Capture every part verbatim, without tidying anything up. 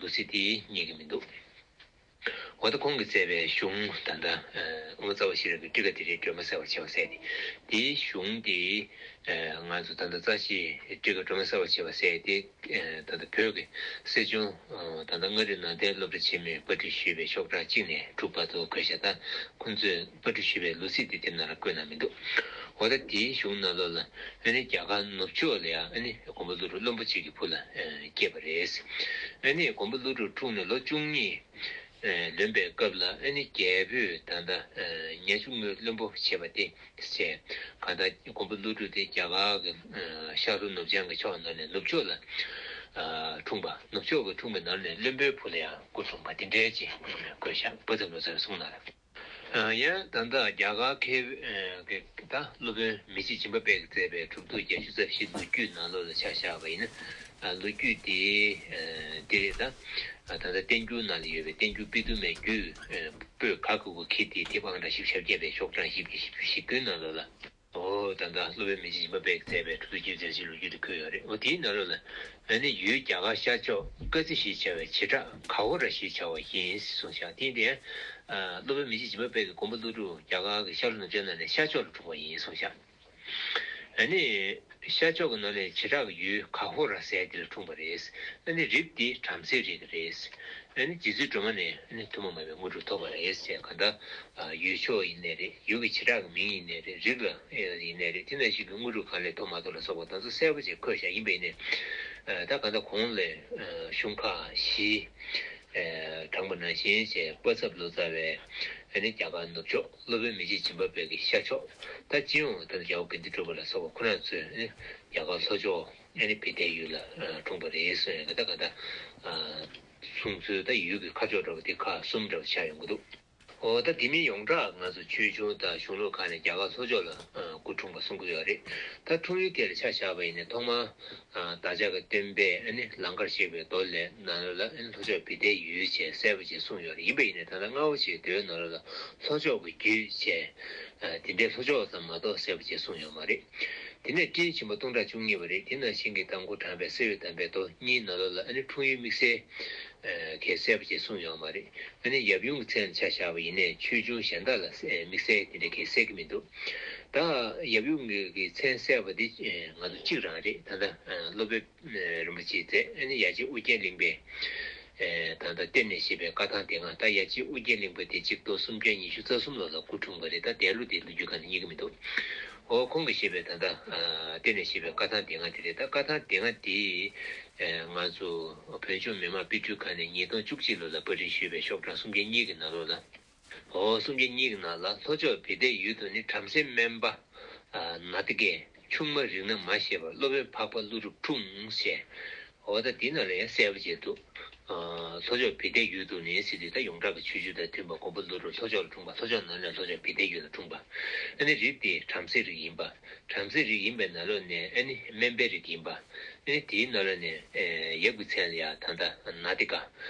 ལུགས་སྲོལ་དེ་རྙེད་ཀྱི་མི་འདུག་འོ་ད་ཁོང་གིས་མཛད་པའི་གཞུང་ད་ལྟ་ཨ་དབུ་མ་རྩ་བ་ཤེས་རབ་ཀྱི་ཊཱི་ཀ་དེ་རེད། སྒྲོན་མ་གསལ་བར་བྱེད་པ་ཟེར་ཏེ། དེའི་གཞུང་དེ་ཨ་ང་ཚོ་ད་ལྟ་རྩ་ཤེའི་ཊཱི་ཀ་སྒྲོན་མ་གསལ་བར་བྱེད་པ་ཟེར་ཏེ། ཨ་ད་ལྟ་བོད་ཀྱི་སྲིད་སྐྱོང་ཨ་ད་ལྟ་མངའ་རིས་ནང་བསྟན་སློབ་གྲྭ་ཆེན་མོས་པར་སྐྲུན་ཞུས་པའི་ཤོག་གྲངས་གཅིག་ནས་དྲུག་བར་དུ་འཁོད་བཞག་ད་ཁོང་ཚོས་པར་སྐྲུན་ཞུས་པའི་ལོ་ཚིགས་དེ་དེ་ནང་ལ་བཀོད་གནང་མི་འདུག་འོ་ད་དེའི་གཞུང་ནང་ལོགས་ལ་ཨ་ནི་རྒྱ་གར་ནུབ་ཕྱོགས་ལ་ཡང་ཨ་ནི་མགོན་པོ་ཀླུ་སྒྲུབ་བློན་པོ་གཅིག་གི་བུ་ལ་ཨ་སྐྱེས་པ་རེད། ཨ་ནི་མགོན་པོ་ཀླུ་སྒྲུབ་འཁྲུངས་ནས་ལོ་བཅུ་གཉིས་ཨ་ལོན་པའི་སྐབས་ལ་ཨ་ནི་རྒྱལ་པོས་ད་ལྟ་ཨ་ཉ་ཆུང་ངུའི་བློན་པོ་བྱས་པ་དེ་བྱས། གང་ལྟར་མགོན་པོ་ཀླུ་སྒྲུབ་དེ་རྒྱ་གར་གྱི་ཨ་ཤར་ལྷོ་ནུབ་བྱང་གི་ཕྱོགས་ནང་ནས་ནུབ་ཕྱོགས་ལ་ཨ་འཁྲུངས་པ། ནུབ་ཕྱོགས་ཀྱི་འཁྲུངས་པའི་ནང་ནས་བློན་པོའི་བུ་ལ་ཡང་སྐུ་འཁྲུངས་པ་དེ་འདྲའི་ཅིག་བཀོད་བཞག་པ་ཙམ་ལོ་ཙཱ་བའི་གསུང་ནང་ལ། ཡང་ད་ལྟ་རྒྱ་གར་མཁས་པའི་ད་སློབ་དཔོན་མི་ཕྱེད་སྦྱིན་པ་དཔལ་གྱིས་མཛད་པའི་གྲུབ་ཐོབ་བརྒྱད་ཅུ་རྩ་བཞི་ལོ་རྒྱུས་ནང་ལོགས་ལ་ཆ་བཞག་པ་ཡིན་ན། ལོ་རྒྱུས་དེ་དེ་རེད། ད་ད་ལྟ་བསྟན་འགྱུར་ནང་ལ་ཡོད་པའི་བསྟན་འགྱུར་དཔེ་དུ་མའི་རྒྱུད་པོད་ག་གི་གུ་ཁི་དེ་དེབ་ཨང་གྲངས་བཞི་བཅུ་ཞེ་བརྒྱད་པའི་ཤོག་གྲངས་བཞི་བཅུ་ཞེ་དགུའི་ནང་ལོགས་ལ། ཨོ་ད་ལྟ་སློབ་དཔོན་མི་ཕྱེད་སྦྱིན་པ་དཔལ་གྱིས་མཛད་པའི་གྲུབ་ཐོབ་བརྒྱད་ཅུ་རྩ་བཞི་ལོ་རྒྱུས་དེ་འཁོད་ཡོད་རེད། ཨོ་དེའི་ནང་ལོགས་ལ་ཨ་ནི་ཡུལ་རྒྱ་གར་ཤར་ཕྱོགས་ཀ་ཙི་ཞེས་བྱ་བའི་བྱེ་བྲག་ག་ཧོ་ར་ཞེས་བྱ་བ་ཡིན་གསུངས་ཤག་དེ་ཡིན་ཏེ། ཨ་སློབ་དཔོན་མི་ཕྱེད་སྦྱིན་པ་དཔལ་གྱིས་མགོན་པོ་ཀླུ་སྒྲུབ་རྒྱ་གར་གྱི་ཤར་ལྷོ་ནུབ་བྱང་ནང་ནས་ཤར་ཕྱོགས་ལ་འཁྲུངས་པ་ཡིན་གསུངས་ཤག་ཨ་ནི་ཤར་ཕྱོགས་ཀྱི་ནང་ནས་བྱེ་བྲག་གི་ཡུལ་ག་ཧོ་ར་ཟེར་དེ་ལ་འཁྲུངས་པ་རེད། ཨ་ནི་རིགས་དེ་བྲམ་ཟེའི་རིགས་རེད། ཨ་ནི་རྗེ་བཙུན་སྒྲོལ་མ་ནས་ཨ་ནི་ཐུན་མོང་མ་ཡིན་པའི་དངོས་གྲུབ་ཐོབ་པ་རེད་ཟེར། གང་ལྟར་ཡུལ་ཕྱོགས་ཡིན་ནའི་རེད། ཡུལ་གྱི་བྱེ་བྲག་གི་མིང་ཡིན་ནའི་རེད། རིགས་ལ་ཡིན་ནའི་རེད། དེ་ནང་བཞིན་གྱི་དངོས་གྲུབ་གང་ལས་ཐོབ་མ་ཐོབ་ལ་སོགས་པ་དེ་ཚོ་གསལ་པོ་ཅིག་འཁོད་བཞག་ཡིན་པས་ནི། ད་གང་ལྟར་གོང་ལས་གཞུང་ཁག་བཞི་དྲངས་པ་ནང་བཞིན་བྱས། པ་ཚབ་ལོ་ཙཱ་བས་ཨ་ནི་རྒྱ་གར་ནུབ་ཕྱོགས། སློབ་དཔོན་མི་ཕྱེད་སྦྱིན་པ་དཔལ་གྱི་ཤར་ཕྱོགས། ད་སྤྱི་ཡོངས་ད་རྒྱལ་བ་དགེ་འདུན་གྲུབ་པ་ལ་སོགས་པ་ཁོ་རང་ཚོས་ཨ་ནི་རྒྱ་གར་ལྷོ་ཕྱོགས་ཨ་ནི་བི་དའི་ཡུལ་ལ་འཁྲུངས་པ་རེད་གསུངས་ཡོད། ད་གང་ལྟར་གསུང་ཚུལ་ད་ཡུལ་གྱི་ཁ་ཕྱོགས་འདྲ་བ་དེ་ཁག་གསུམ་འདྲ་བ་ཆགས་ཡོང་གི་འདུག་འོ་ད་དེ་མིན་ཡོངས་གྲགས་ང་ཚོ་ཆོས་འབྱུང་དང་གཞུང་ལུགས་ཁག་ནས་རྒྱ་གར་ལྷོ་ཕྱོགས་ལ་སྐུ་འཁྲུངས་པ་གསུང་གི་ཡོད་རེད། ད་འཁྲུངས་ཡུལ་དེ་ལ་ཆ་བཞག་པ་ཡིན་ན་ཐོག་མར་བདག་ཅག་གི་སྟོན་པས་ཨ་ནི་ལང་ཀར་གཤེགས་པའི་མདོ་ལས་ནང་ལ་ཨ་ནི་ལྷོ་ཕྱོགས་བི་དའི་ཡུལ་ཅེས་གསལ་པོ་ཅིག་གསུངས་ཡོད་རེད། ཡིན་པ་ཡིན་ནའི་ད་ལྟ་སྔ་བོ་ཞིག་མདོའི་ནང་ལ་ལྷོ་ཕྱོགས་ཀྱི་རྒྱུད་ཅེས་དེ་འདྲའི་ལྷོ་ཕྱོགས་ཙམ་མ་གཏོགས་གསལ་པོ་ཅིག་གསུངས་ཡོད་མ་རེད། དེ་ནས་སྤྲིན་ཆེན་པོ་སྟོང་ཕྲག་བཅུ་གཉིས་པ་རེད། དེ་ནང་བཞིན་གྱི་དང་པོ་དྲངས་པའི་གསེར་འོད་དམ་པའི་མདོ་གཉིས་ནང་ལོགས་ལ་ཨ་ནི་འཁྲུངས་ཡུལ་དམིགས་བསལ་གས་གསལ་པོ་ཅིག་གསུངས་ཡོད་མ་རེད། ཨ་ནི་ཡབ་ཡུམ་གྱི་མཚན་ལ་ཆ་བཞག་པ་ཡིན་ནའི་ཆོས་འབྱུང་གཞན་དག་ལ་དམིགས་བསལ་དེ་འདྲ་གས་གསལ་གྱི་མི་འདུག་ད་ཡབ་ཡུམ་གྱི་མཚན་གསལ་བ་དེ་ང་ཚོ་གཅིག་རང་རེད། ད་ལྟ་སློབ་དཔོན་རིན་པོ་ཆེའི་མཛད་ཨ་ནི་ཡ་གཅིག་ཨུ་རྒྱན་གླིང་པའི་ད་ལྟ་གཏེར་ནས་བཞེས་པའི་བཀའ་ཐང་སྡེ་ལྔ། ད་ཡ་གཅིག་ཨུ་རྒྱན་གླིང་པ་དེ་གཅིག་སྟོང་སུམ་བརྒྱ་ཉི་ཤུ་རྩ་གསུམ་ལོ་ལ་སྐུ་འཁྲུངས་པ་རེད། ད་དེ་ལོ་དེ་ལོ་རྒྱུས་གང་ནས་རྙེད་ཀྱི་མི་འདུག་འོ་ཁོང་གིས་བཞེས་པའི་ད་ལྟ་གཏེར་ནས་བཞེས་པའི་བཀའ་ཐང་སྡེ་ལྔ་དེ་རེད། ད་བཀའ་ཐང་སྡེ་ལྔ་དེ་ང་ཚོ་བོད་ལྗོངས་མི་དམངས་དཔེ་སྐྲུན་ཁང་ནས་ཉིས་སྟོང་བཅུ་གཅིག་ལོ་ལ་པར་སྐྲུན་ཞུས་པའི་ཤོག་གྲངས་སུམ་བརྒྱ་གཉིས་ཀྱི་ནང་ལོགས་ལ། འོ་སུམ་བརྒྱ་གཉིས་ཀྱི་ནང་ལ་ལྷོ་ཕྱོགས་བི་དའི་ཡུལ་དུ་ནི་བྲམ་ཟེ་སྨན་པ་ནཱ་ཏི་ཀས་ཆུང་མ་རིག་ན་མ་ཤེས་པར་སློབ་དཔོན་འཕགས་པ་ཀླུ་སྒྲུབ་འཁྲུངས་ཞེས། འོ་ད་འདི་ནང་ལ་ཡང་གསལ་པོ་བྱས་འདུག་ལྷོ་ཕྱོགས་བི་དའི་ཡུལ་དུ་ནི་ཟེར་དུས་ད་ཡོངས་གྲགས་ཀྱི་ཆོས་བརྒྱུད་དང་མཐུན་པ་མགོན་པོ་ཀླུ་སྒྲུབ་ལྷོ་ཕྱོགས་ལ་འཁྲུངས་པ། ལྷོ་ཕྱོགས་ནང་ནས་ལྷོ་ཕྱོགས་བི་དའི་ཡུལ་ལ་འཁྲུངས་པ། ཨ་ནི་རིགས་དེ་བྲམ་ཟེའི་རིགས་ཡིན་པ། བྲམ་ཟེའི་རིགས་ཡིན་པའི་ནང་ལོགས་ནས་ཨ་ནི་སྨན་པའི་རིགས་ཡིན་པ། ཨ་ནི་དེའི་ནང་ལོགས་ནས་ཨེ་ཡབ་ཀྱི་མཚན་ལ་ཡང་ད་ལྟ་ནཱ་ཏི་ཀ།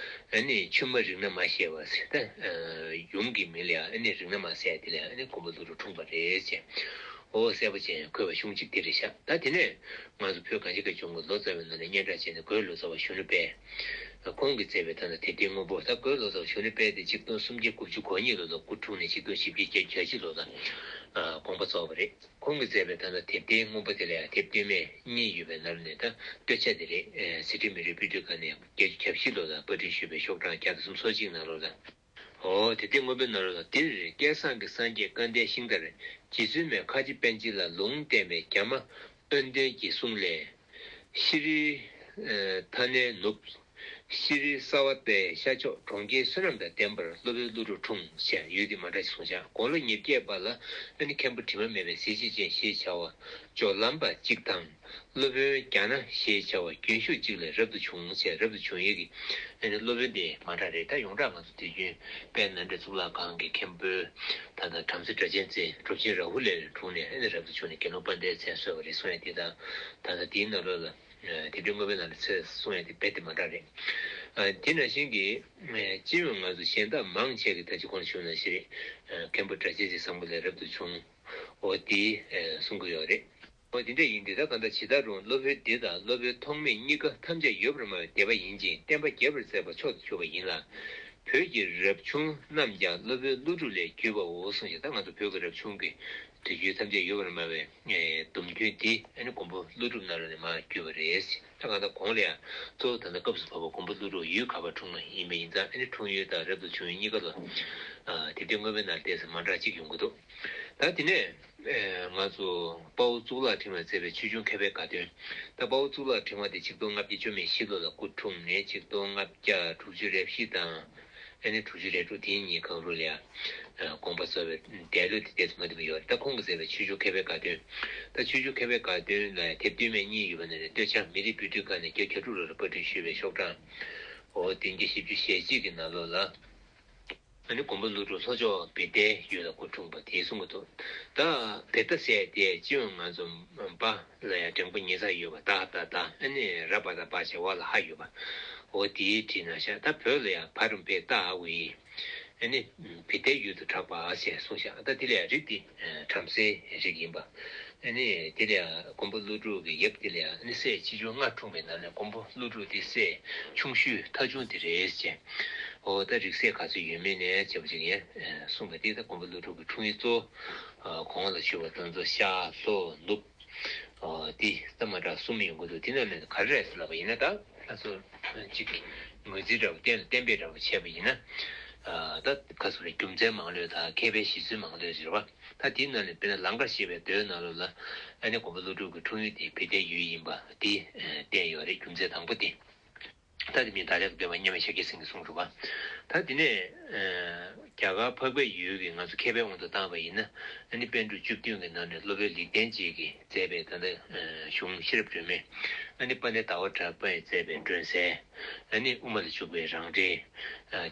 ཨ་ནི་ཆུང་མ་རིག་ན་མ་ཤེས་པ་ཟེར། ད་ཡུམ་གྱི་མིང་ལ་ཡང་ཨ་ནི་རིག་ན་མ་ཟེར་དེ་ལ་ཨ་ནི་མགོན་པོ་ཀླུ་སྒྲུབ་འཁྲུངས་པ་རེད་ཅེས། འོ་གསལ་པོ་ཅན་འཁོད་པ་གཞུང་གཅིག་དེ་རེད་ཤག་ད་དེ་ནས་ང་ཚོ་བོད་གངས་ཅན་གྱི་ལྗོངས་ཀྱི་ལོ་ཙཱ་བའི་ནང་ནས་སྙན་གྲགས་ཅན་ནི་རྒོད་ལོ་ཙཱ་བ་གཞོན་ནུ་དཔལ། ཁོང་གིས་མཛད་པའི་ད་ལྟ་དེབ་ཐེར་དངོས་པོ། ད་རྒོད་ལོ་ཙཱ་བ་གཞོན་ནུ་དཔལ་དེ་ཆིག་སྟོང་སུམ་བརྒྱ་དགུ་བཅུ་གོ་གཉིས་ལོ་ལ་སྐུ་འཁྲུངས་ནས་ཆིག་སྟོང་བཞི་བརྒྱ་བརྒྱད་ཅུ་གྱ་གཅིག་ལོ་ལ་དགོངས་པ་རྫོགས་པ་རེད། ཁོང་གིས་མཛད་པའི་ད་ལྟ་དེབ་ཐེར་དངོས་པོ་དེ་ལ་ཡང་དེབ་སྟོད་སྨད་གཉིས་ཡོད་པའི་ནང་ནས་ད་སྟོད་ཆ་དེ་རེད། ཨེ་གཟི་བརྗིད་མི་རིགས་དཔེ་སྐྲུན་ཁང་ནས་བརྒྱད་ཅུ་གྱ་བཞི་ལོ་ལ་པར་སྐྲུན་ཞུས་པའི་ཤོག་གྲངས་བརྒྱ་དང་སུམ་ཅུ་སོ་གཅིག་ནང་ལོགས་ལ། འོ་དེབ་ཐེར་དངོས་པོའི་ནང་ལོགས་ལ། འདིར་སྐལ་བཟང་གི་སངས་རྒྱས་སྐལ་ལྡན་ཤིང་རྟར་རྗེ་བཙུན་མའི་ཁ་རྗེ་པཎ་ཆེན་ལ་ལུང་བསྟན་པའི་རྒྱ་མ་དབོན་སྟོན་གྱི་གསུང་ལས། ཤྲཱི་ཐ་ནའི་ནུབ། ཤྲཱི་ས་བ་ཏའི་ཤར་ཕྱོགས་གྲོང་ཁྱེར་བསོད་ནམས་དང་ལྡན་པར་སློབ་དཔོན་ཀླུ་སྒྲུབ་འཁྲུངས་ཞེས་ཡུལ་དེ་མ་འདྲ་ཞིག་གསུངས་ཤག་དགུང་ལོ་ཉེར་བརྒྱད་པ་ལ་ཨ་ནི་མཁན་པོ་དྲི་མ་མེད་པའི་གཟི་བརྗིད་ཅན་ཞེས་བྱ་བ་ཇོ་ལམ་པ་གཅིག་དང་། སློབ་དཔོན་རྒྱ་ནག་ཞེས་བྱ་བ་རྒྱུན་ཤུགས་གཅིག་ལས་རབ་ཏུ་བྱུང་ཞེས། རབ་ཏུ་བྱུང་ཡས་ཀྱི་ཨ་ནི་སློབ་དཔོན་དེ་མ་འདྲ་རེད། ད་ཡོངས་གྲགས་ང་ཚོ་དུས་རྒྱུན་དཔལ་ནཱ་ལེནྡྲ་གཙུག་ལག་ཁང་གི་མཁན་པོའི་ད་ལྟ་བྲམ་ཟེ་སྒྲ་གཅན་འཛིན་གྲུབ་ཆེན་རཱ་ཧུ་ལའི་དྲུང་ནས་ཨ་ནི་རབ་ཏུ་བྱུང་ནས་དགེ་སློང་དཔལ་ལྡན་མཚན་གསོལ་བ་རེད་གསུང་ཡས་དེ་དང་། ད་ལྟ་དེའི་ནང་ལོགས་ལ་དེབ་ཐེར་དངོས་པོའི་ནང་ལ་ཚུར་གསུང་ཡས་དེ་རྦད་དེ་མ་འདྲ་རེད། ཨ་དེ་ནང་བཞིན་གྱི་ཨ་སྤྱི་ཡོངས་ང་ཚོ་གཞན་དག་མང་ཆེ་གི་ད་ཅི་གོང་ཞུས་ནང་བཞིན་རེད། ཨ་མཁན་པོ་སྒྲ་གཅན་འཛིན་བཟང་པོ་ལས་རབ་ཏུ་བྱུང་། འོ་དེ་ཨ་གསུང་གི་ཡོད་རེད། འོ་དེ་འདྲ་ཡིན་དུས་ད་གང་ལྟར་ཇི་ལྟར་རུང་སློབ་དཔོན་འདི་དང་སློབ་དཔོན་ཐོགས་མེད་གཉིས་ཀ་ཐམས་ཅད་ཡོད་པར་སྨྲ་བའི་སྡེ་པ་ཡིན་ཅིང་བསྟན་པ་རྒྱས་པར་མཛད་པ་མཆོག་ཏུ་གྱུར་པ་ཡིན་ལ། བོད་ཀྱི་རབ་བྱུང་རྣམས་ཀྱང་སློབ་དཔོན་ཀླུ་སྒྲུབ་ལས་བརྒྱུད་པའོ་གསུངས་ཤིང་། ད་ང་ཚོ་བོད་ཀྱི་རབ་བྱུང་གི་དུས་རྒྱུན་ཐམས་ཅད་ཡོད་པར་སྨྲ་བའི་སྡོམ་རྒྱུན་འདི་ཨ་ནི་མགོན་པོ་ཀླུ་སྒྲུབ་ནང་ལོགས་ནས་མར་བརྒྱུད་པ་རེད། ད་གང་ལྟར་གོང་ལ་ཡང་གཙོ་བོ་ད་ལྟ་སྐབས་སུ་བབ་པ་མགོན་པོ་ཀླུ་སྒྲུབ་ཡུལ་ག་པར་འཁྲུངས་པ་ཡིན་པ་ཡིན་ཙང་ཨ་ནི་འཁྲུངས་ཡུལ་དང་རབ་ཏུ་བྱུང་ཡུལ་གཉིས་ཀ་ལ་དེབ་ཐེར་དངོས་པོའི་ནང་ལ་བལྟས་ཚེ་མ་འདྲ་གཅིག་ཡོང་གི་འདུག་ད་དེ་ནས་ང་ཚོ་དཔའ་བོ་གཙུག་ལག་ཕྲེང་བས་མཛད་པའི་ཆོས་འབྱུང་མཁས་པའི་དགའ་སྟོན། ད་དཔའ་བོ་གཙུག་ལག་ཕྲེང་བ་དེ་ཆིག་སྟོང་ལྔ་བརྒྱ་བཅུ་མེད་བཞི་ལོ་ལ་སྐུ་འཁྲུངས་ནས་ཆིག་སྟོང་ལྔ་བརྒྱ་དྲུག་ཅུ་རེ་བཞི་དང་ཨ་ནི་དྲུག་ཅུ་རེ་དྲུག་དེ་གཉིས་སྒང་རུ་ལ་ཡང་དགོངས་པ་རྫོགས་པའི་འདས་ལོ་དེ་ཏོག་ཙམ་མ་བདེ་བ་ཡོད་རེད། ད་ཁོང་གིས་མཛད་པའི་ཆོས་འབྱུང་མཁས་པའི་དགའ་སྟོན། ད་ཆོས་འབྱུང་མཁས་པའི་དགའ་སྟོན་ལ་དེབ་སྟོད་སྨད་གཉིས་ཡོད་པ་ནང་ནས་སྟོད་ཆ་མི་རིགས་དཔེ་སྐྲུན་ཁང་ནས་བརྒྱ་གྱ་དྲུག་ལོ་ལ་པར་སྐྲུན་ཞུས་པའི་ཤོག་གྲངས་འོ་བདུན་བརྒྱ་བཞི་བཅུ་ཞེ་གཅིག་གི་ནང་ལོགས་ལ། ཨ་ནི་མགོན་པོ་ཀླུ་སྒྲུབ་ལྷོ་ཕྱོགས་བེ་ཏའི་ཡུལ་ལ་སྐུ་འཁྲུངས་པ་དེ་གསུང་གི་འདུག་ད་བེ་ཏ་ཟེར་དེ་སྤྱི་ཡོངས་ང་ཚོ་པ་ལ་ཡང་འགྲེང་བུ་ཉེ་ས་ཡོད་པ་ད་ད་ད་ཨ་ནི་ར་པ་ད་པ་བྱེ་བ་ལ་ཧ་ཡོད་པ། འོ་དེའི་བྲིས་ན་ཤ་ད་བོད་ལ་ཡང་ཕ་རམ་པའི་ཏ་ཨ་བི། ཨ་ནི་བེ་ཏའི་ཡུལ་དུ་གྲགས་པ་ཞེས་གསུངས་ཤག་ད་དེ་ལ་ཡང་རིགས་དེ་བྲམ་ཟེའི་རིགས་ཡིན་པ། ཨ་ནི་དེ་ལ་ཡང་མགོན་པོ་ཀླུ་སྒྲུབ་ཀྱི་ཡབ་དེ་ལ་ཡང་ཨ་ནི་སྲས་ཆེ་ཆུང་ལྔ་འཁྲུངས་པའི་ནང་ནས་མགོན་པོ་ཀླུ་སྒྲུབ་དེ་སྲས་ཆུང་ཤོས་ཐ་ཆུང་དེ་རེད་ཅེས། འོ་ད་རིགས་སྲས་ག་ཚོད་ཡོད་མེད་ནས་བྱས་པ་ཅིག་ཡིན་གསུངས་པ་དེ་ད་མགོན་པོ་ཀླུ་སྒྲུབ་ཀྱི་འཁྲུངས་ཡུལ་གཙོ་བོ་གོང་ལ་ཞུས་པ་དང་ཚོ་ཤར་ལྷོ་ནུབ། འདི་ད་མ་འདྲ་གསུམ་ཡོང་གི་འདུག་དེ་ནང་ནས་ག་རེ་རེད་ཟེར་ལབ་པ་ཡིན་ན་ད་ལྷ་སོ་གཅིག་ངོས་འཛིན་འདྲ་པོ་གཏན་ལ་གཏན་འབེབས་འདྲ་པོ་བྱས་པ་ཡིན་ན། ད་ཁ་སོ་རེ་རྒྱུ་མཚན་མང་ལོས་དང་མཁས་པའི་གཞི་རྩའི་མང་ལོས་ཟེར་བ། ད་དེའི་ནང་ནས་དཔེར་ན་ལང་ཀར་གཤེགས་པའི་མདོའི་ནང་ལོགས་ལ་ཨ་ནི་མགོན་པོ་ཀླུ་སྒྲུབ་ཀྱི་འཁྲུངས་ཡུལ་དེ་བེ་ཏའི་ཡུལ་ཡིན་པ་འདི་བསྟན་ཡོད་རེད། རྒྱུ་མཚན་དང་པོ་དེ། ད་དེ་མིན་ད་ལྟ་སྡོད་པ་མཉམ་མེད་ཤཱཀྱ་སེང་གེས་གསུངས་འདུག་པ། ད་དེ་ནས་རྒྱ་གར་འཕགས་པའི་ཡུལ་གྱི་ང་ཚོ་མཁས་པའི་དབང་དུ་བཏང་བ་ཡིན་ན་ཨ་ནི་པཎ་གྲུབ་བཅུ་བདུན་གྱི་ནང་ནས་སློབ་དཔོན་ལེགས་ལྡན་འབྱེད་ཀྱིས་མཛད་པའི་ད་ལྟ་གཞུང་ཤེས་རབ་སྒྲོན་མེ། ཨ་ནི་དཔལ་ལྡན་ཟླ་བ་གྲགས་པས་མཛད་པའི་སྒྲོན་གསལ། ཨ་ནི་དབུ་མ་ལ་འཇུག་པའི་རང་འགྲེལ།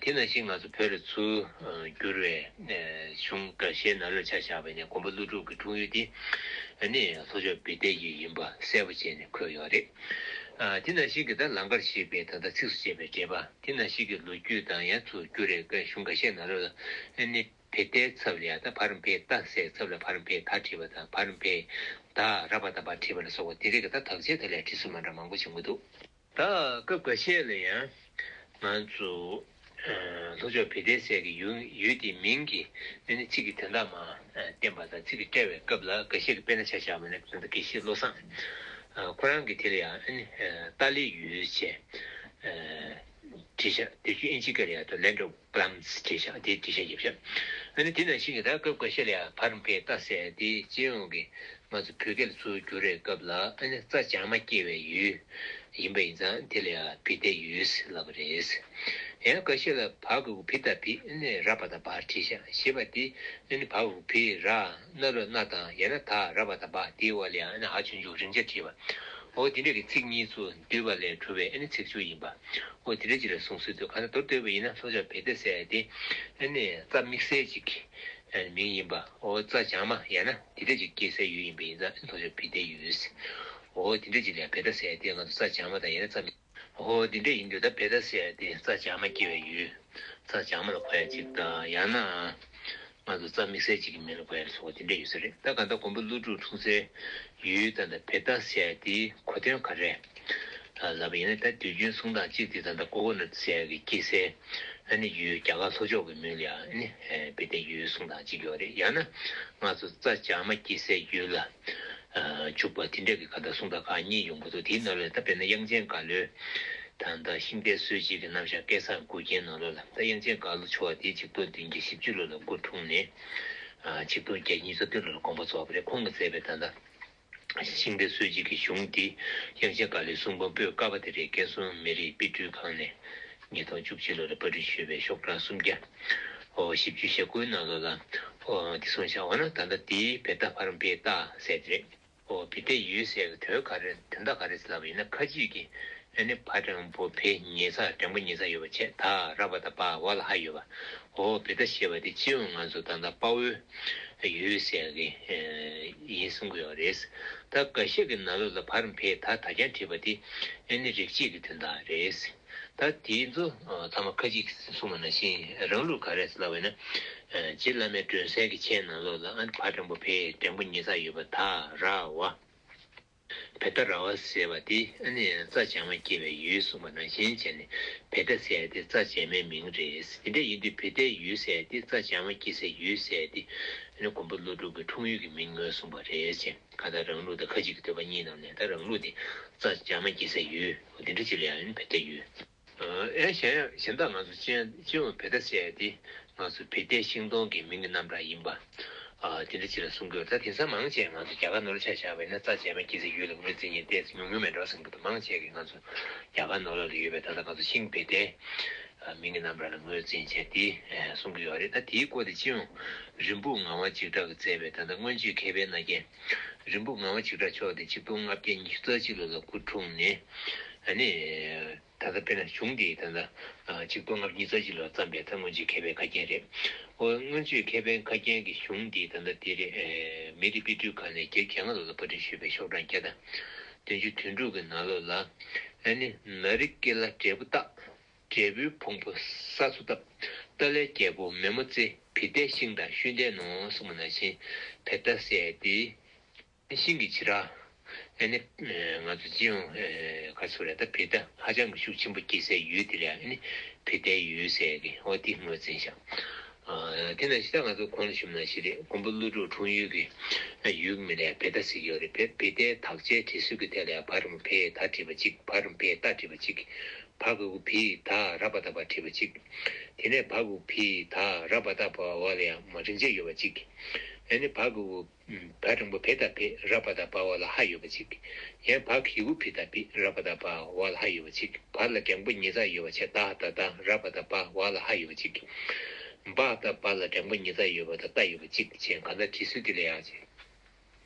དེ་ནང་བཞིན་ང་ཚོ་བོད་ལ་ཚུར་བསྒྱུར་བའི་གཞུང་འགའ་ཤས་ནང་ལ་ཆ་བཞག་པ་ཡིན་ན་མགོན་པོ་ཀླུ་སྒྲུབ་ཀྱི་འཁྲུངས་ཡུལ་དེ་ཨ་ནི་ལྷོ་ཕྱོགས་བེ་ཏའི་ཡུལ་ཡིན་པ་གསལ་པོ་བྱས་ནས་འཁོད་ཡོད་རེད། དེ་ནང་བཞིན་གྱི་ད་ལང་ཀར་གཤེགས་པའི་ད་ལྟ་ཚིགས་སུ་བཅད་པའི་འགྲེལ་པ་དེ་ནང་བཞིན་གྱི་ལོ་རྒྱུས་དང་ཡང་ཚུར་བསྒྱུར་བའི་གཞུང་འགའ་ཤས་ནང་ལ་ཨ་ནི་བེ་ཏའི་ཚབ་ལ་ཡང་ད་ཕ་རམ་པའི་ཏ་ཟེར་ཚབ་ལ་ཕ་རམ་པའི་ད་བྲིས་པ་དང་ཕ་རམ་པའི་ད་ར་པ་ད་པ་བྲིས་པ་ལ་སོགས་པ་དེ་རིགས་ཀྱི་ད་དག་ཆའི་ཐད་ལ་བྲིས་སྲོལ་མ་འདྲ་མང་པོ་བྱུང་གི་འདུག་ད་སྐབས་འགའ་ཤས་ལ་ཡང་ང་ཚོ་ལྷོ་ཕྱོགས་བེ་ཏའི་ཟེར་གྱི་ཡུལ་ཡུལ་དེའི་མིང་གི་ཨ་ནི་ཚིག་གི་དོན་དག་མར་བསྟན་པ་དང་ཚིག་གི་བཀྲལ་བའི་སྐབས་ལ་འགའ་ཤས་ཀྱིས་དཔེར་ན་ཆ་བཞག་པ་ན་ད་ལྟ་དགེ་བཤེས་བློ་བཟང་ཁོ་རང་གིས་དེ་ལ་ཡང་ཨ་ནི་ཏཱ་ལའི་ཡུལ་ཅེས་བྲིས་ཤག་དེ་བཞིན་ཨིན་ཇི་སྐད་ལ་ཡང་The Land of Plums བྲིས་ཤག་དེ་བྲིས་ཤག་ཡོད་ཤག་ཨ་ནི་དེ་ནང་བཞིན་གྱི་ད་སྐབས་འགའ་ཤས་ལ་ཡང་ཕ་རམ་པའི་ཏ་ཟེར་དེ་སྤྱི་ཡོངས་ཀྱི་ང་ཚོ་བོད་སྐད་ལ་ཚུར་བསྒྱུར་བའི་སྐབས་ལ་ཨ་ནི་རྩ་བྱང་མ་སྐྱེ་བའི་ཡུལ་ཡིན་པ་ཡིན་ཙང་དེ་ལ་ཡང་བེ་ཏའི་ཡུལ་ལབ་པ་རེད། ཡང་འགའ་ཤས་ལ་བ་གི་གུ་བི་ད་བི་ཨ་ནི་ར་པ་ད་བ་བྲིས་ཤག་ཞེས་པ་དེ་ཨ་ནི་བ་གི་གུ་བི་ར་ན་རོ་ན་དང་ཡང་ན་ད་ར་པ་ད་བ་དེའི་འོག་ལ་ཡང་ཨ་ནི་ཧ་ཆུང་ཆུང་རིང་ཆ་བྲིས་པ། འོ་དེ་འདྲ་གི་ཚིག་གཉིས་སུ་འདུས་པ་ལས་གྲུབ་པའི་ཨ་ནི་ཚིག་མཇུག་ཡིན་པ། འོ་དེ་འདྲ་ཅིག་ལ་གསུངས་སྲོལ་འདུག་གང་ལྟར་མདོར་བསྡུས་པ་ཡིན་ན་ལྷོ་ཕྱོགས་བེ་ཏའི་ཟེར་ཡ་དེ་ཨ་ནི་རྩ་དམིགས་བསལ་ཅིག་གི་མིང་ཡིན་པ། འོ་རྩ་བྱང་མ་ཡང་ན་དེ་འདྲ་ཅིག་སྐྱེ་སའི་ཡུལ་ཡིན་པ་ཡིན་ཙང་ལྷོ་ཕྱོགས་བེ་ཏའི་ཡུལ། འོ་དེ་འདྲ་ཅིག་ལ་བེ་ཏ་ཟེར་ཡ་དེ་ང་ཚོ་རྩ་བྱང་མ་དང་ཡང་ན་རྩ་དམིགས། འོ་དེ་འདྲ་ཡིན་དུས་ད་བེ་ཏ་ཟེར་ཡ་དེ་རྩ་བྱང་མ་སྐྱེ་བའི་ཡུལ། རྩ་བྱང་མ་ལ་གོ་ཡ་ཅིག་དང་ཡང་ན། ང་ཚོ་རྩ་དམིགས་བསལ་གཅིག་གི་མིང་ལ་གོ་ཡ་སོགས་དེ་འདྲ་ཡོད་ས་རེད། ད་གང་ལྟར་མགོན་པོ་ཀླུ་སྒྲུབ་འཁྲུངས་སའི་ཡུལ་ད་ལྟ་བེ་ཏ་ཟེར་དེའི་གོ་དོན་ག་རེ་ལབ་པ་ཡིན་ན། ད་དུས་རྒྱུན་གསུང་སྟངས་གཅིག་དེ་ད་ལྟ་ཀོ་ཀོ་ནཊ་ཟེར་གི་སྐྱེས་སའི་ཨ་ནི་ཡུལ་རྒྱ་གར་ལྷོ་ཕྱོགས་ཀྱི་མིང་ལ་ཡང་ཨ་ནི་བེ་ཏའི་ཡུལ་གསུང་སྟངས་གཅིག་ཡོད་རེད། ཡང་ན་ང་ཚོ་རྩ་བྱང་མ་སྐྱེས་སའི་ཡུལ་ལ་འཇུག་པ་དེ་འདྲ་གི་ག་ད་གསུང་སྟངས་ཁག་གཉིས་ཡོང་གི་འདུག་དེའི་ནང་ལ་ད་དཔེར་ན་དབྱངས་ཅན་རྒྭ་ལོས། ད་ལྟ་ཤིང་རྟའི་སྲོལ་འབྱེད་ཀྱི་རྣམ་གཞག་སྐལ་བཟང་མགུལ་རྒྱན་ནང་ལོགས་ལ་ད་དབྱངས་ཅན་རྒྭ་ལོ་ཕྱོགས་དེའི་ཆིག་སྟོང་བདུན་བརྒྱ་བཞི་བཅུ་ལོ་ལ་སྐུ་འཁྲུངས་ནས་ཆིག་སྟོང་བརྒྱད་བརྒྱ་ཉི་ཤུ་རྩ་བདུན་ལོ་ལ་དགོངས་པ་རྫོགས་པ་རེད། ཁོང་གིས་མཛད་པའི་ད་ལྟ་ཤིང་རྟའི་སྲོལ་འབྱེད་ཀྱི་གཞུང་འདི་དབྱངས་ཅན་རྒྭ་ལོའི་གསུང་འབུམ་པོད་ཀ་པ་དེ་རེད། སྐལ་བཟང་མི་རིགས་དཔེ་སྐྲུན་ཁང་ནས་ཉིས་སྟོང་བཅུ་གཅིག་ལོ་ལ་པར་སྐྲུན་ཞུས་པའི་ཤོག་གྲངས་སུམ་བརྒྱ་བཞི་བཅུ་ཞེ་དགུའི་ནང་ལོགས་ལ་འདི་གསུངས་བཞག་འོ་ན་ད་ལྟ་འདིའི་བེ་ཏ་ཕ་རམ་པའི་ཏ་ཟེར་དེ་རེད། འོ་བེ་ཏའི་ཡུལ་ཟེར་གྱི་དོན་ག་རེ་དོན་དག་ག་རེ་ཟེར་ལབ་པ་ཡིན་ན་ཁ་ཅིག་གིས་ཨ་ནི་ཕ་འགྲེང་བུ་བེ་ཉེ་ས་འགྲེང་བུ་ཉེ་ས་ཡོད་པ་བྱས་ད་ར་པ་ད་པ་བ་ལ་ཧ་ཡོད་པ། འོ་བེ་ཏ་ཞེས་པ་དེ་སྤྱི་ཡོངས་ང་ཚོ་ད་ལྟ་དཔའ་བོའི་ཡུལ་ཟེར་གྱི་ཡིན་གསུང་གི་ཡོད་རེད། ད་འགའ་ཤས་ཀྱི་ནང་ལོགས་ལ་ཕ་རམ་བེ་ད་ད་རྐྱང་བྲིས་པ་དེ་ཨ་ནི་རིགས་གཅིག་གི་དོན་དག་རེད། ད་དེ་ཚོ་ཚང་མ་ཁ་ཅིག་གསུངས་པ་ནང་བཞིན་རང་ལུགས་ག་རེ་ཟེར་ལབ་པ་ཡིན་ན། རྗེ་བླ་མའི་སྒྲོན་གསལ་གྱི་མཆན་ནང་ལོགས་ལ་ཨ་ནི་ཕ་འགྲེང་བུ་བེ་འགྲེང་བུ་ཉེ་ས་ཡོད་པ་ད་ར་བ། བེ་ཏ་ར་བ་ཟེར་བ་དེ་ཨ་ནི་རྩ་བྱང་མ་སྐྱེས་པའི་ཡུལ་གསུངས་པ་ནང་བཞིན་བྱས་ནས་བེ་ཏ་ཟེར་ཡ་དེ་རྩ་བྱེ་མའི་མིང་རེད། དེ་འདྲ་ཡིན་དུས་བེ་ཏའི་ཡུལ་ཟེར་ཡ་དེ་རྩ་བྱང་མ་སྐྱེས་སའི་ཡུལ་ཟེར་ཡ་དེ་ཨ་ནི་མགོན་པོ་ཀླུ་སྒྲུབ་ཀྱི་འཁྲུངས་ཡུལ་གྱི་མིང་ངོས་བཟུང་བ་རེད་ཅེས། གང་ལྟར་རང་ལུགས་དང་ཁ་ཅིག་གི་འདོད་པ་གཉིས་ནང་ནས་ད་རང་ལུགས་དེ་རྩ་བྱང་མ་སྐྱེས་སའི་ཡུལ་དེ་འདྲ་ཅིག་ལ་ཡང་ཨ་ནི་བེ་ཏའི་ཡུལ། ཨེ་གཞན་གཞན་དག་ང་ཚོ་སྤྱི་སྤྱི་ཡོངས་བེ་ཏ་ཟེར་ཡ་དེ་ང་ཚོ་བེ་ཏའི་ཤིང་སྡོང་གི་མིང་གི་རྣམ་གྲངས་ཡིན་པ། ཨ་དེ་འདྲ་ཅིག་ལ་གསུང་གི་ཡོད། ད་དེང་སང་མང་ཆེ་ང་ཚོ་རྒྱ་གར་ནང་ལ་ཆ་བཞག་པ་ཡིན་ན་རྩ་བྱེ་མ་སྐྱེས་སའི་ཡུལ་ལ་ངོས་འཛིན་མཁན་ཏོག་ཙམ་ཉུང་ཉུང་མེད་འགྲོ་བསམ་གྱི་འདུག་མང་ཆེ་གིས་ང་ཚོ་རྒྱ་གར་ནང་ལོགས་ལ་ཡོད་པའི་ད་ལྟ་ང་ཚོ་ཤིང་བེ་ཏའི་ཨ་མིང་གི་རྣམ་གྲངས་ལ་ངོས་འཛིན་བྱས་དེ་ཨ་གསུང་གི་ཡོད་རེད། ད་དེའི་སྐོར་དེ་སྤྱི་ཡོངས་རིན་སྤུངས་ངག་དབང་འཇིགས་བྲལ་གྱིས་མཛད་པའི་ད་ལྟ་མངོན་སྤྱོད་མཁས་པའི་རྣ་རྒྱན། རིན་སྤུངས་ངག་དབང་འཇིགས་བྲལ་མཆོག་དེ་ཆིག་སྟོང་ལྔ་བརྒྱ་ཉི་ཤུ་རྩ་གཅིག་ལོ་ལ་སྐུ་འཁྲུངས་ནས་ཨ་ནི། ད་ལྟ་དཔེར་ན་གཞུང་འདི་ད་ལྟ་ཆིག་སྟོང་ལྔ་བརྒྱ་ཉི་ཤུ་རྩ་གཅིག་ལོར་བརྩམས་པའི་ད་མངོན་སྤྱོད་མཁས་པའི་ཁ་རྒྱན་རེད། འོ་མངོན་སྤྱོད་མཁས་པའི་ཁ་རྒྱན་གྱི་གཞུང་འདི་ད་ལྟ་དེ་རེད། མི་རིགས་དཔེ་སྐྲུན་ཁང་ནས་སྒེར་གྱི་ངོས་ལ་པར་སྐྲུན་ཞུས་པའི་ཤོག་གྲངས་བརྒྱ་དང་བདུན་ཅུ་དོན་དྲུག་གི་ནང་ལོགས་ལ་ཨ་ནི་ན་རི་ཀེ་ལ་འབྲས་བུ་བཏགས། འབྲས་བུའི་ཕུང་པོ་ས་སུ་བཏབ། ཏཱ་ལའི་རྒྱལ་པོ་མེ་མོ་རྩེ་བི་ཏའི་ཤིང་དང་ཤུན་ལྡན་ནོ་གསུངས་པ་ནང་བཞིན་བེ་ཏ་ཟེར་ཡ་དེ། ཤིང་གི་བྱེ་བྲག་ཨ་ནི་ང་ཚོ་སྤྱི་ཡོངས་ག་ཚོད་རེད། ད་བེ་ཏ་ཧ་ཅང་གི་ཤུགས་ཆེན་པོ་སྐྱེ་སའི་ཡུལ་དེ་ལ་ཨ་ནི་བེ་ཏའི་ཡུལ་ཟེར་གི་འོ་དེ་ངོས་འཛིན་བཞག་དེ་ནང་བཞིན་ད་ང་ཚོ་གོང་ལ་ཞུས་པ་ནང་བཞིན་རེད། མགོན་པོ་ཀླུ་སྒྲུབ་འཁྲུངས་ཡུལ་གྱི་ཡུལ་གྱི་མིང་ལ་བེ་ཏ་ཟེར་གྱི་ཡོད་རེད། བེ་བེ་ཏའི་དག་ཆའི་འབྲི་སྲོལ་གྱི་ཐད་ལ་ཡང་བ་རིང་པོ་བེ་ད་བྲིས་པ་གཅིག་བ་རིང་པོ་བེ་ད་བྲིས་པ་གཅིག་བ་གི་གུ་བི་ད་ར་བ་ད་བ་བྲིས་པ་གཅིག་དེ་ནས་བ་གི་གུ་བི་ད་ར་བ་ད་བ་བ་ལ་ཡང་མ་རིང་ཆ་ཡོད་པ་གཅིག་ཨ་ནི་བ་གི་གུ་བ་འགྲེང་བུ་བེ་ད་བེ་ར་བ་ད་བ་བ་ལ་ཧ་ཡོད་པ་གཅིག་ཡང་བ་གི་གུ་བི་ད་བི་ར་བ་ད་བ་བ་ལ་ཧ་ཡོད་པ་གཅིག་བ་ལ་འགྲེང་བུ་ཉིས་ཙམ་ཡོད་པ་བྱས་ད་ད་ད་ར་བ་ད་བ་བ་ལ་ཧ་ཡོད་པ་གཅིག་བ་ད་བ་ལ་འགྲེང་བུ་ཉིས་ཙམ་ཡོད་པ་ད་ད་ཡོད་པ་གཅིག་བྱས་གང་ལྟར་འབྲི་སྲོལ་དེ་ལ་ཡང་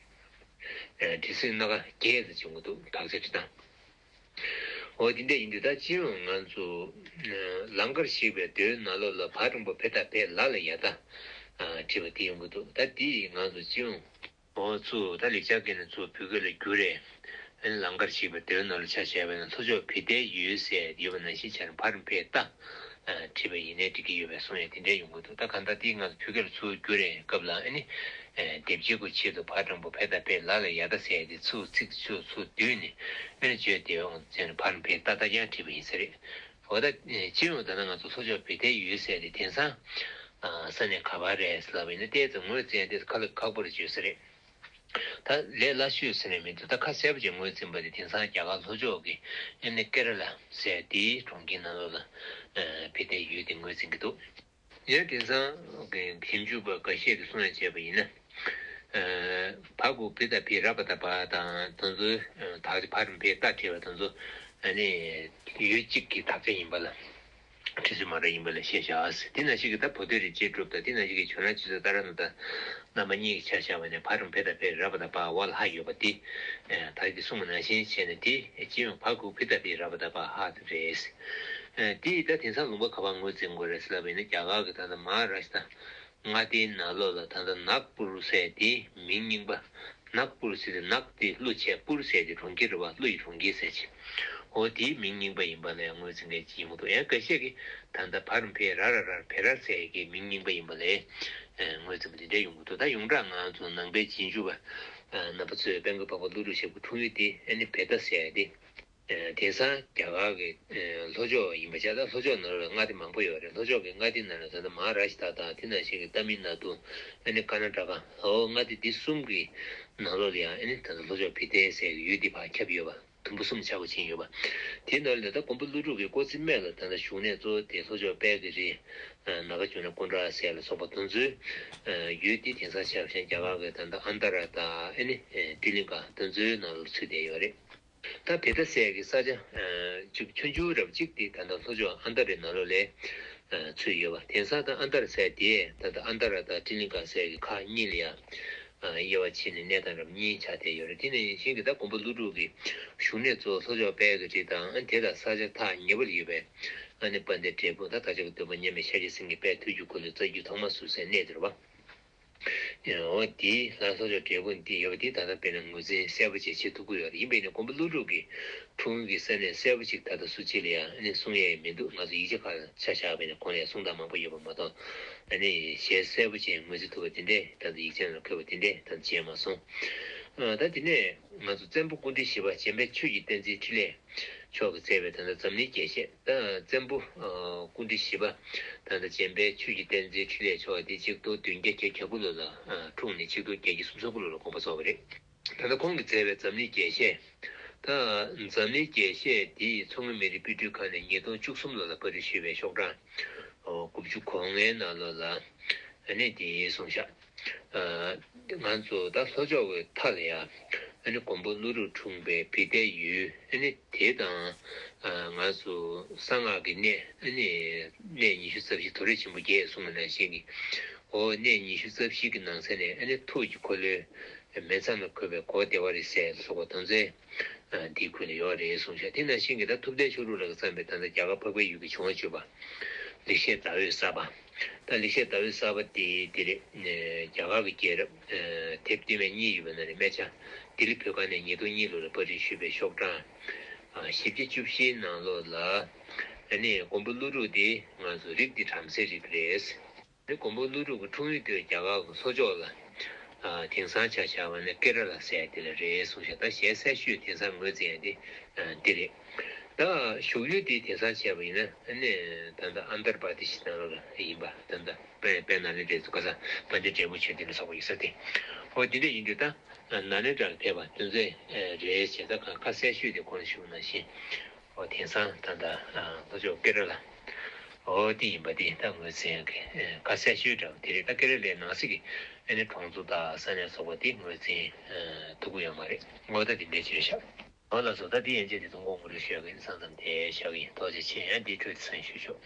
བྱས། འབྲི་སྲོལ་སྣ་ཁ་བརྒྱད་ཙམ་བྱུང་གི་འདུག་དག་ཆ་འབྲི་སྟངས། འོ་དེ་འདྲ་ཡིན་དུས་ད་སྤྱི་ཡོངས་ང་ཚོ་ལང་ཀར་གཤེགས་པའི་མདོའི་ནང་ལོགས་ལ་བ་འགྲེང་བུ་བེ་ད་བེ་ལ་ལ་ཡ་ད་བྲིས་པ་དེ་ཡོང་གི་འདུག་ད་དེ་ཡིས་ང་ཚོ་སྤྱི་ཡོངས་འོ་ཚུར་ད་ལེགས་སྦྱར་སྐད་ནས་ཚུར་བོད་སྐད་ལ་བསྒྱུར་རེད། ཨ་ནི་ལང་ཀར་གཤེགས་པའི་མདོའི་ནང་ལ་ཆ་བཞག་པ་ཡིན་ན་ལྷོ་ཕྱོགས་བེ་ཏའི་ཡུལ་ཟེར་ཡོད་པ་ནང་བཞིན་བྱས་ནས་བ་རིང་བེ་ད་བྲིས་པ་ཡིན་ནའི་འགྲིག་གི་ཡོད་པའི་གསུང་ཡ་དེ་འདྲ་ཡོང་གི་འདུག་ད་གང་ལྟར་དེ་ང་ཚོ་བོད་སྐད་ལ་ཚུར་བསྒྱུར་རེད་སྐབས་ལ་ཨ་ནི། ཨེ་དེབ་སྐྱེལ་དགོས་ཆེད་དུ་བ་འགྲེང་བུ་བེ་ད་བེ་ལ་ལ་ཡ་ད་ཟེར་ཡ་དེ་ཚུར་ཚིག་ཚུར་ཚུར་བསྡུས་ནས་ཨེ་ནི་བརྗོད་བདེ་བའི་དབང་དུ་བྱས་ནས་བ་འགྲེང་བུ་བེ་ད་ད་ཀྱང་བྲིས་པ་ཡིན་ས་རེད། འོ་ད་སྤྱི་ཡོངས་ད་ལྟ་ང་ཚོ་ལྷོ་ཕྱོགས་བེ་ཏའི་ཡུལ་ཟེར་ཡ་དེ་དེང་སང་ས་གནས་ག་པར་རེད་ཟེར་ལབ་པ་ཡིན་ན་ཏོག་ཙམ་ངོས་འཛིན་ཡ་དེ་ཁ་ལ་ཁག་པོ་རེད་བརྗོད་ས་རེད། ད་ལས་སླ་ཤོས་ཟེར་ནས་མི་འདུག་ད་ཁ་གསལ་པོ་ཅིག་ངོས་འཛིན་པ་དེ་དེང་སང་རྒྱ་གར་ལྷོ་ཕྱོགས་ཀྱི་ཨེ་ནི་ཀེ་ར་ལ་ཟེར་ཡ་དེའི་གྲོང་ཁྱེར་ནང་ལོགས་ལ་བེ་ཏའི་ཡུལ་དེ་ངོས་འཛིན་གྱི་འདུག་ཡང་དེང་སང་གི་ཞིབ་འཇུག་པ་འགའ་ཤས་ཀྱིས་གསུང་ཡ་བྱས་པ་ཡིན་ན། བ་གི་གུ་བི་ད་བི་ར་བ་ད་བ་དང་དེ་ཚོའི་དག་ཆ་བ་རིང་བེ་ད་བྲིས་པ་དེ་ཚོ་ཨ་ནི་ཡུལ་གཅིག་གི་དག་ཆ་ཡིན་པ་ལ་འབྲི་སྲོལ་མ་འདྲ་ཡིན་པ་ལ་བཤད་བཞག་དེ་ནང་བཞིན་གྱི་ད་བོད་སྡེ་རིག་བྱེད་གྲུབ་དང་དེ་ནང་བཞིན་གྱི་ཇོ་ནང་སྤྱི་ཚོགས་ཏཱ་ར་ནཱ་ཐ་རྣམ་པ་གཉིས་ཀྱི་ཆ་བཞག་པ་ནས་བ་རིང་བེ་ད་བེ་ར་བ་ད་བ་བ་ལ་ཧ་ཡོད་པ་དེ་ད་གི་གསུངས་པ་ནང་བཞིན་བྱས་ནས་དེ་སྤྱི་ཡོངས་བ་གི་གུ་བི་ད་བི་ར་བ་ད་བ་ཧ་དེ་རེད། དེ་ཡིས་ད་དེང་སང་ལུང་པ་ག་པར་ངོས་འཛིན་དགོས་རེད་ཟེར་ལབ་པ་ཡིན་ན་རྒྱ་གར་གྱི་ད་ལྟ་མ་ཧཱ་རཱ་ཤི་ཏྲ་མངའ་སྡེའི་ནང་ལོགས་ལ་ད་ལྟ་ནཱག་པུར་ཟེར་དེ་མིང་རྙིང་པ་ནཱག་པུར་ཟེར་དེ་ནཱག་དེ་ཀླུ་བྱས་པུར་ཟེར་དེ་གྲོང་ཁྱེར་རེད་བ། ཀླུ་ཡི་གྲོང་ཁྱེར་ཟེར་ཅིག་འོ་དེའི་མིང་རྙིང་པ་ཡིན་པ་ལ་ཡང་ངོས་འཛིན་མཁན་ཅིག་ཡིན་མི་འདུག་ཡང་འགའ་ཤས་ཀྱིས་ད་ལྟ་བ་རིང་བེ་ར་ར་ར་བེ་ར་ཟེར་གྱི་མིང་རྙིང་པ་ཡིན་པ་ལ་ངོས་འཛིན་པ་དེ་འདྲ་ཡོང་གི་འདུག་ད་ཡོངས་གྲགས་ང་ཚོ་ནང་པའི་རྗེས་འཇུག་པ་རྣམ་པ་ཚོས་དཔལ་མགོན་འཕགས་པ་ཀླུ་སྒྲུབ་ཞབས་ཀྱི་འཁྲུངས་ཡུལ་དེ་ཨ་ནི་བེ་ད་ཟེར་ཡ་དེ། དེང་སང་རྒྱ་གར་གྱི་ལྷོ་ཕྱོགས་ཡིན་པ་བྱས། ད་ལྷོ་ཕྱོགས་ནང་ལ་མངའ་སྡེ་མང་པོ་ཡོད་རེད། ལྷོ་ཕྱོགས་ཀྱི་མངའ་སྡེ་ནང་ལ་ད་ལྟ་མ་ཧཱ་རཱ་ཤི་ཏྲ་དང་དེ་ནང་བཞིན་གྱི་ཏཱ་མིལ་ནཱ་ཏུ། ཨ་ནི་ཀར་ནཱ་ཊ་ཀ། འོ་མངའ་སྡེ་འདི་གསུམ་གྱི་ནང་ལོགས་ལ་ཡང་ཨ་ནི་ད་ལྟ་ལྷོ་ཕྱོགས་བི་ཏའི་ཟེར་གྱི་ཡུལ་འདི་ཕར་ཁྱབ་ཡོད་པ། དུམ་བུ་གསུམ་ཆགས་པ་ཕྱིན་ཡོད་པ། དེའི་ནང་ལ་ད་ལྟ་མགོན་པོ་ཀླུ་སྒྲུབ་ཀྱིས་སྐོར་རྩིས་སྨད་ལ་ད་ལྟ་བཞུགས་གནས་གཙོ་བོ་དེ་ལྷོ་ཕྱོགས་དཔལ་གྱི་རི། ནཱ་གཱརྫུ་ན་ཀུན་ཌ་ཟེར་ལ་སོགས་པ་དེ་ཚོའི་ཡུལ་འདི་དེང་སང་ཆ་བཞག་ན་རྒྱ་གར་གྱི་ད་ལྟ་ཨན་ཏ་ར་དང་ཨ་ནི་ཏྲི་ལིང་ག་དེ་ཚོའི་ནང་ལ་ཚུད་བསྡད་ཡོད་རེད། ད་བེ་ད་ཟེར་གྱི་ས་ཆ་ཅིག་ཆུང་ཆུང་རབ་ཅིག་དེ་ད་ལྟ་ལྷོ་ཕྱོགས་ཨན་ཏ་རའི་ནང་ལོགས་ལ་ཚུད་ཡོད་པ། དེང་སང་ད་ཨན་ཏ་ར་ཟེར་དེ་ད་ལྟ་ཨན་ཏ་ར་དང་ཏྲི་ལིང་ག་ཟེར་གྱི་ཁག་གཉིས་ལ་ཡང་དབྱེ་བ་ཕྱེ་ནས་གནས་སྟངས་རབ་གཉིས་ཆགས་བསྡད་ཡོད་རེད། དེ་ནང་བཞིན་གྱི་ད་མགོན་པོ་ཀླུ་སྒྲུབ་ཀྱི་བཞུགས་གནས་གཙོ་བོ་ལྷོ་ཕྱོགས་དཔལ་གྱི་རི་དང་། དེ་དང་ས་ཆ་ཐག་ཉེ་པོ་ལ་ཡོད་པའི་ཨ་ནི་དཔལ་ལྡན་འབྲས་སྤུངས། ད་བདག་ཅག་གི་སྟོན་པ་མཉམ་མེད་ཤཱཀྱ་སེང་གེ་དཔལ་དུས་ཀྱི་འཁོར་ལོའི་རྩ་རྒྱུད་ཐོག་མ་བཞུགས་སའི་གནས་དེ་རེད་པ། འོ་དེའི་ལྷ་ལྷོ་ཕྱོགས་འབྲས་སྤུངས་འདི་ཡོད་པ་འདི་ད་ལྟ་དཔེར་ན་ངོས་འཛིན་གསལ་པོ་ཅིག་བྱེད་ཐུབ་ཀྱི་ཡོད་རེད། ཡིན་པས་ན་མགོན་པོ་ཀླུ་སྒྲུབ་ཀྱི་འཁྲུངས་ཡུལ་གྱི་ས་གནས་གསལ་པོ་ཅིག་ད་ལྟ་སུ་གཅིག་ལ་ཡང་ཨ་ནི་གསུང་ཡས་མི་འདུག་ང་ཚོ་ཡིག་ཆ་ཁག་ལ་ཆ་བཞག་པས་ན་གོང་ལ་ཡང་གསུང་སྟངས་མང་པོ་ཡོད་པ་མ་གཏོགས། ཨ་ནི་ཞལ་གསལ་པོ་ཅིག་ངོས་འཛིན་ཐུབ་པ་དེ་འདྲས་ད་ལྟ་ཡིག་ཆ་ནང་འཁོད་པ་དེ་འདྲས་ད་ལྟ་མཇལ་མ་སོང་། ཨ། ད་དེ་ནས་ང་ཚོ་བཙན་པོ་སྐུ་ཕྲེང་བཞི་པ་འཇམ་དཔལ་ཆོས་ཀྱི་བསྟན་འཛིན་འཕྲིན་ལས་མཆོག་གིས་མཛད་པའི་ད་ལྟ་འཛམ་གླིང་རྒྱས་བཤད། ད་བཙན་པོ་ཨ་སྐུ་ཕྲེང་བཞི་པ་ད་ལྟ་འཇམ་དཔལ་ཆོས་ཀྱི་བསྟན་འཛིན་འཕྲིན་ལས་མཆོག་དེ་ཆིག་སྟོང་བདུན་བརྒྱ་བརྒྱད་ཅུ་གྱ་དགུ་ལོ་ལ་ཨ་འཁྲུངས་ནས་ཆིག་སྟོང་བརྒྱད་བརྒྱ་སུམ་ཅུ་སོ་དགུ་ལོ་ལ་དགོངས་པ་རྫོགས་པ་རེད། ད་ལྟ་ཁོང་གིས་མཛད་པའི་འཛམ་གླིང་རྒྱས་བཤད། ད་འཛམ་གླིང་རྒྱས་བཤད་འདི་མཚོ་སྔོན་མི་རིགས་དཔེ་སྐྲུན་ཁང་ནས་ཉིས་སྟོང་བཅུ་གསུམ་ལོ་ལ་པར་སྐྲུན་ཞུས་པའི་ཤོག་གྲངས་ཨོ་དགུ་བཅུ་གོ་ལྔའི་ནང་ལོགས་ལ་ཨ་ནི་དེ་གསུངས་བཞག་ཨ་ང་ཚོ་ད་ལྷོ་ཕྱོགས་ཀྱི་མཐའ་ལ་ཡ་ཨ་ནི་མགོན་པོ་ཀླུ་སྒྲུབ་འཁྲུངས་པའི་བི་ཏའི་ཡུལ། ཨ་ནི་དེ་དང་ཨ་ང་ཚོ་གསང་སྔགས་ཀྱི་གནས། ཨ་ནི་གནས་ཉི་ཤུ་རྩ་བཞི་དོ་རིང་ཆེན་པོ་བརྒྱད་གསུངས་པ་ནང་བཞིན་གྱི་ཨོ་གནས་ཉི་ཤུ་རྩ་བཞི་གི་ནང་ཚན་ནས་ཨ་ནི་ཐུགས་ཀྱི་འཁོར་ལོའི་མེ་མཚམས་ལ་འཁོད་པའི་སྒོ་བདེ་བ་རེད་ཟེར་སོགས་པ་དོན་ཚན་འདིའི་ཁུངས་ལ་ཡོད་རེད་གསུངས་བཞག་དེ་ནང་བཞིན་གྱི་ད་ཐུབ་བསྟན་ཆོས་གྲུབ་ལགས་ཀྱིས་བརྩམས་པའི་ད་ལྟ་རྒྱ་གར་འཕགས་པའི་ཡུལ་གྱི་བྱུང་བ་བརྗོད་པ། ལེགས་བཤད་ཟླ་འོད་གསར་པ། ད་ལེགས་བཤད་ཟླ་འོད་གསར་པ་དེ་དེ་རེད། རྒྱ་གར་གྱི་རྒྱལ་རབས་དེབ་བསྟུད་མ་གཉིས་ཡོད་པ་ནང་ནས་སྨད་ཆ་ལྡི་ལི་བོད་ཁང་ནས་ཉིས་སྟོང་གཉིས་ལོ་ལ་པར་སྐྲུན་ཞུས་པའི་ཤོག་གྲངས་བཞི་བརྒྱ་བཅུ་བཞིའི་ནང་ལོགས་ལ་ཨ་ནི་མགོན་པོ་ཀླུ་སྒྲུབ་དེ་ང་ཚོ་རིགས་དེ་བྲམ་ཟེའི་རིགས་རེད། ནི་མགོན་པོ་ཀླུ་སྒྲུབ་ཀྱི་འཁྲུངས་ཡུལ་དེ་རྒྱ་གར་གྱི་ལྷོ་ཕྱོགས་ལ་ཨ་དེང་སང་ཆ་བཞག་པ་ན་ཀེ་ར་ལ་ཟེར་ཡ་དེ་ལ་རེད་གསུངས་ཤག་ད་གཞས་གསལ་ཤོས་དེང་སང་ངོས་འཛིན་ཡ་དེ་ཨ་འདི་རེད། ད་བཞུགས་ཡུལ་དེ་དེང་སང་བྱས་པ་ཡིན་ན་ཨ་ནི་ད་ལྟ་ཨན་དར་པ་དི་ཤི་ནང་ལོགས་ལ་ཡིན་པ། ད་ལྟ་དཔལ་དཔལ་ནཱ་ལེནྡྲའི་གཙུག་ཁ་ས་པཎྜི་ཏ་འབྲས་སྤུངས་ཆོས་སྡིངས་ལ་སོགས་པ་ཡོད་ས་དེ། འོ་དེ་འདྲ་ཡིན་དུས་ད་ནཱ་ལེནྡྲ་ལ་ཕེབས་པ་དོན་ཚན་རེད་ཅེས་ད་ཁ་གསལ་ཤོས་དེ་གོང་ཞུས་ནང་བཞིན། ཨོ་དེང་སང་ད་ལྟ་ཨ་ལྷོ་ཕྱོགས་ཀེ་ར་ལ་ཨོ་དེ་ཡིན་པ་དེ་ད་ངོས་འཛིན་གྱི་ཨ་ཁ་གསལ་ཤོས་འདྲ་བ་དེ་རེད། ད་ཀེ་ར་ལའི་ནང་གསེས་ཀྱི་ཨ་ནི་གྲོང་ཚོ་དང་ས་གནས་སོགས་པ་དེ་ངོས་འཛིན་ཨ་ཐུབ་ཀྱི་ཡོད་མ་རེད། ངོ་ད་དེ་འདྲའི་ཅིག་རེད་ཤག་འོ་ལགས་སོ། ད་དེ་ཡན་ཆད་དེ་ཚོ་ངོ་སྤྲོད་ཞུ་ཡག་གི་ས་མཚམས་དེ་བཞག་གི་ཡིན། ཐུགས་རྗེ་ཆེ། ཡང་དེའི་འཕྲོས་དེ་གསན་ཞུ་ཆོག